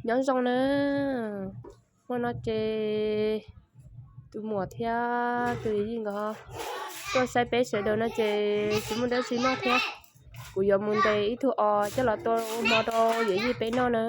Nyob zoo na, hmo no ces tus muam thiab tus yij nkawd tuaj saib peb sawv daws no ces tsis muaj dab tsi noj thiab. Kuv yuav mus ntes ib tug os coj los tua hmo rau yawm yij peb noj na.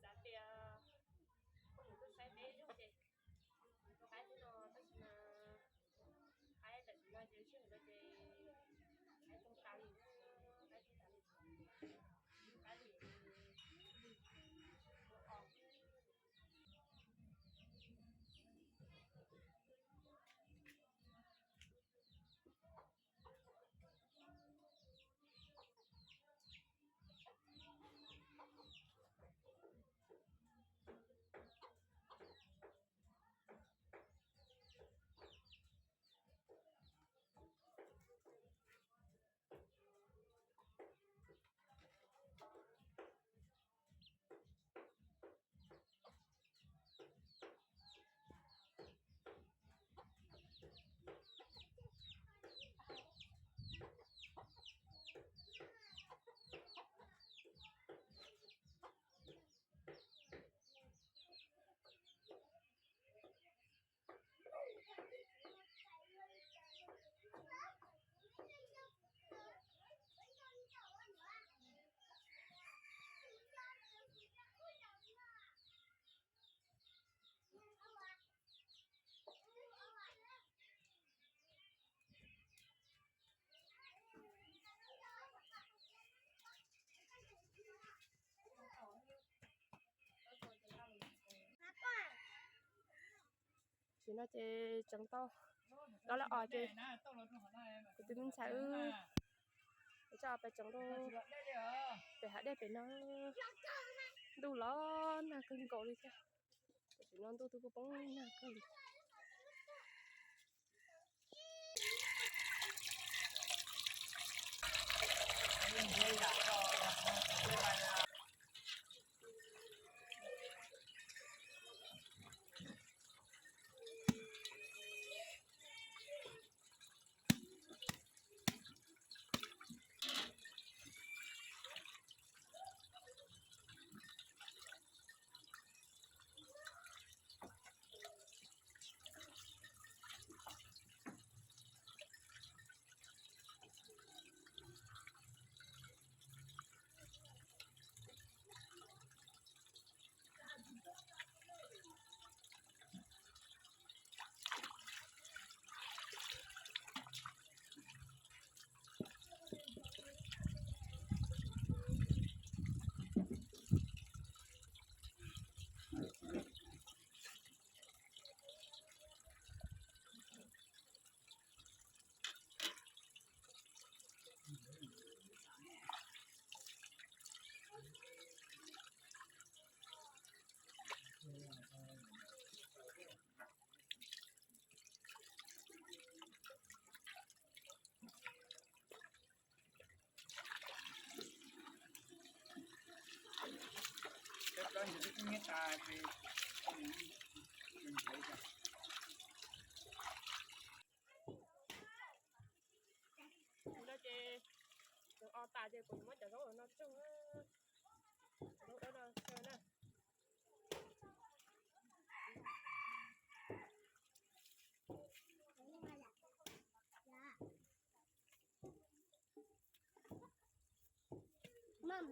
Xav tias peb mus tuaj saib peb zog ces qaib xwb no tab sis mas qaib tam sim no ces sij hawm no ces qaib coob tas li, qaib coob tas li, qaib li os. Tam sim no ces tseev tau Dob lawm os ces kuv tus me ntxhais wb coj pais tsev rau pem hav dej pem no. Ntuj los nag kawg nkaus li thiab. Tam sim no ntuj twb poob poob nag kawg li. No ces o tas ces kuv muab cov zaub no tsoo, zaub dawb no tsoo na. Tam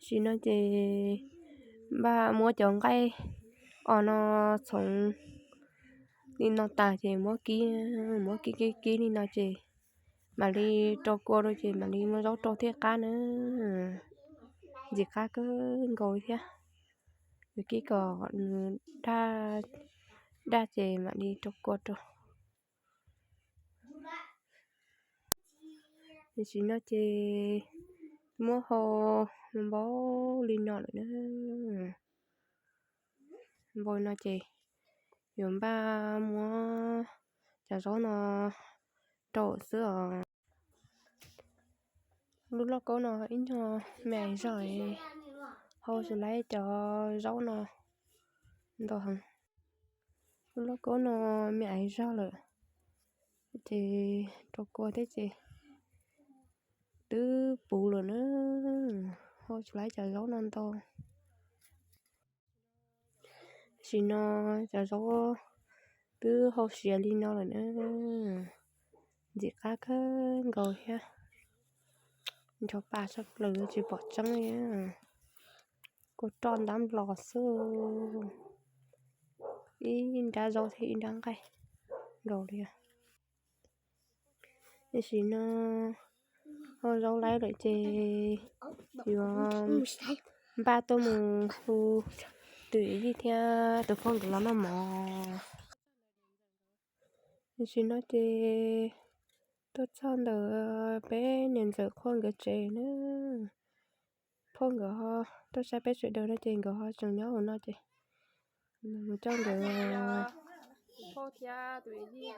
sim no ces npaj muab cov nqaij os no txhoov li no tas ces muab kib, muab kib kib kib li no ces mam li rau kua rau ces mam li muab zaub rau thiaj qab na. Ntxim qab kawg nkaus thiab. Yuav kib kom nws daj, daj ces mam li rau kua rau. Tam sim no ces muab hau npau li no lawm na. Npau no ces yuav npaj muab cov zaub no rau xwb os. Lub lauj kaub no ib nyuag me ais zog, hau tsis laib cov zaub no ntau heev. Lub lauj kaub no me ais zog lawm, ces rau kua thiab ces twb puv lawm na, hau tsis laib cov zaub no ntau. Tam sim no cov zaub twb hau siav li no lawm na, ntxim qab kawg nkaus thiab. Ncho pa tshaj plaws tsis pom tseeb li. Kua roj ntab nplos xwb, ib nrab zaub thiab ib nrab nqaij nkaus li. Tam sim no hau zaub laib lawm ces yuav npaj tuaj mus hu tus yij thiab tus phauj nkawd los noj mov. Tam sim no ces tuaj txog ntawm peb niam ntxawm Qhuaj nkawd tsev na. Phauj nkawd ho tuaj saib peb sawv daws no ces nkawd ho tseem nyob hauv no ces mus coj nkawd, phauj thiab tus yij,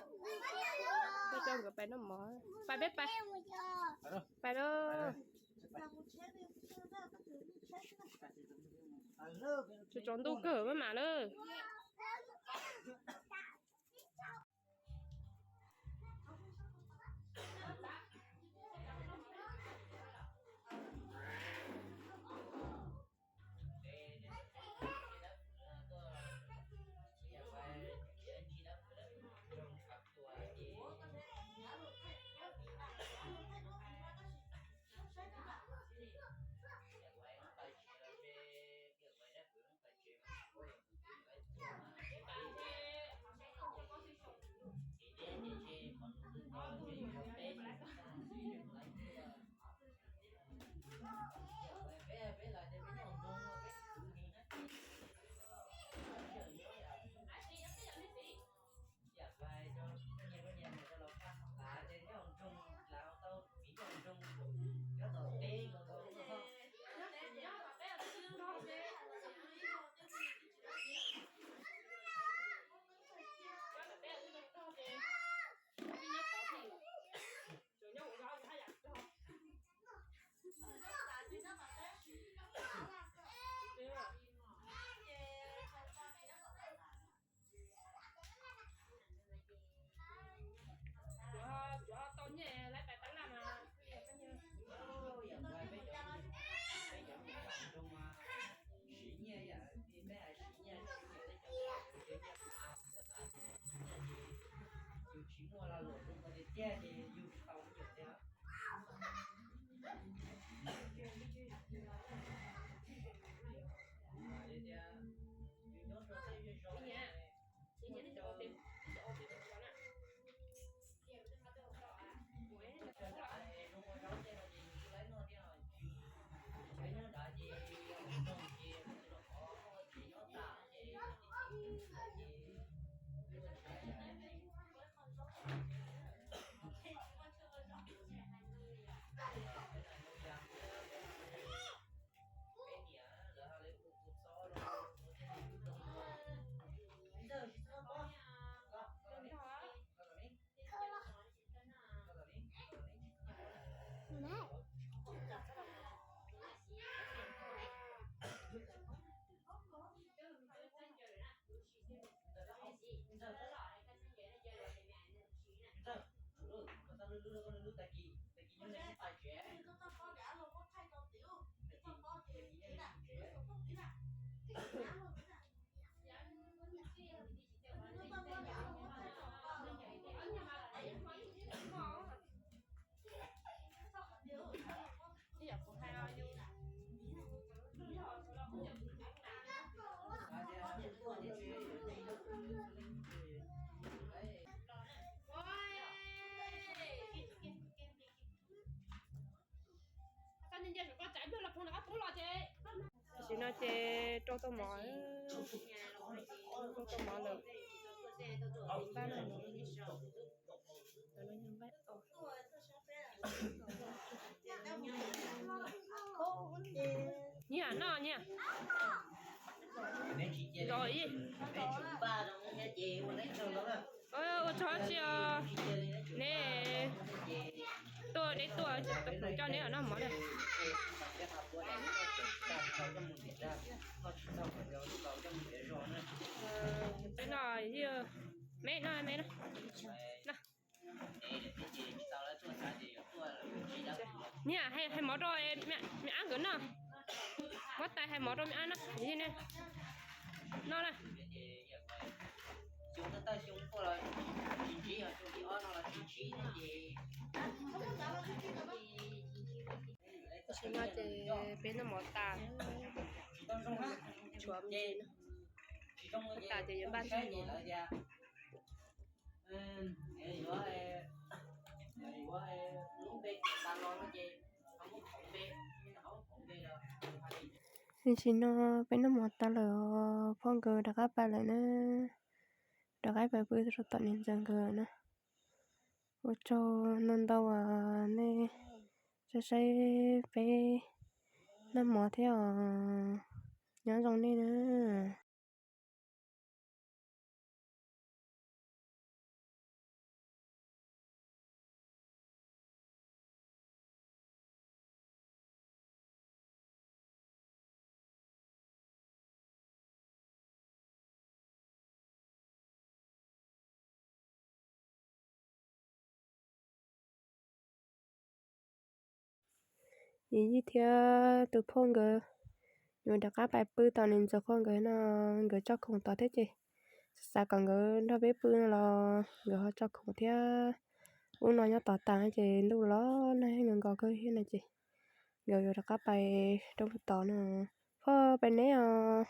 coj nkawd pais noj mov. Pais peb pais, pais lauj. Tsaus ntuj kawg maj mam lawm. Cov tau nyiaj lawv pais tab laj mas. Yus tsis muaj lag luam zoo tiag tiag ces yus tsis tau me nyuam tiag. Tias yus nyob rau tej zej zog, zoo ua zaub tej no ces yus tsis laib noj thiab. Peb nyob nrad ces zoo ces los qhov ces nyob tas ces ces Tam sim no ces rau tau mov, rau tau mov lawm. Npaj no, nyiam noj nyiam. Nrog ib, ua tsaug tsi os, neb tuaj deb tuaj, coj neb los noj mov na. Peb no, me no, me no. Nyiam, hais mov rau me ab nkawd noj. Muab tais hais mov rau me ab noj, noj na. Tam sim no ces peb noj mov tas, tshuav me ntsis no, tas ces yuav npaj noj mov. Tam sim no peb noj mov tas lawm, phauj nkawd rov qab pais lawm na, rov qab pais pw rau tom niam ntxawm nkawd na. Ua tsaug ntau ntau uas nej saib saib peb noj mov thiab os, nyob zoo nej na. Yij thiab tus phauj nkawd yuav rov qab pais pw tom niam ntxawm phauj nkawd no, nkawd tso khoom tod thiab ces xav kom nkawd nrog peb pw no los nkawd ho tso khoom thiab. Ub no nyob tod tas ces ntuj los nag nkos nkos kawg thiab no ces nkawd yuav rov qab pais rau pem tod no. Phauj pais neb os.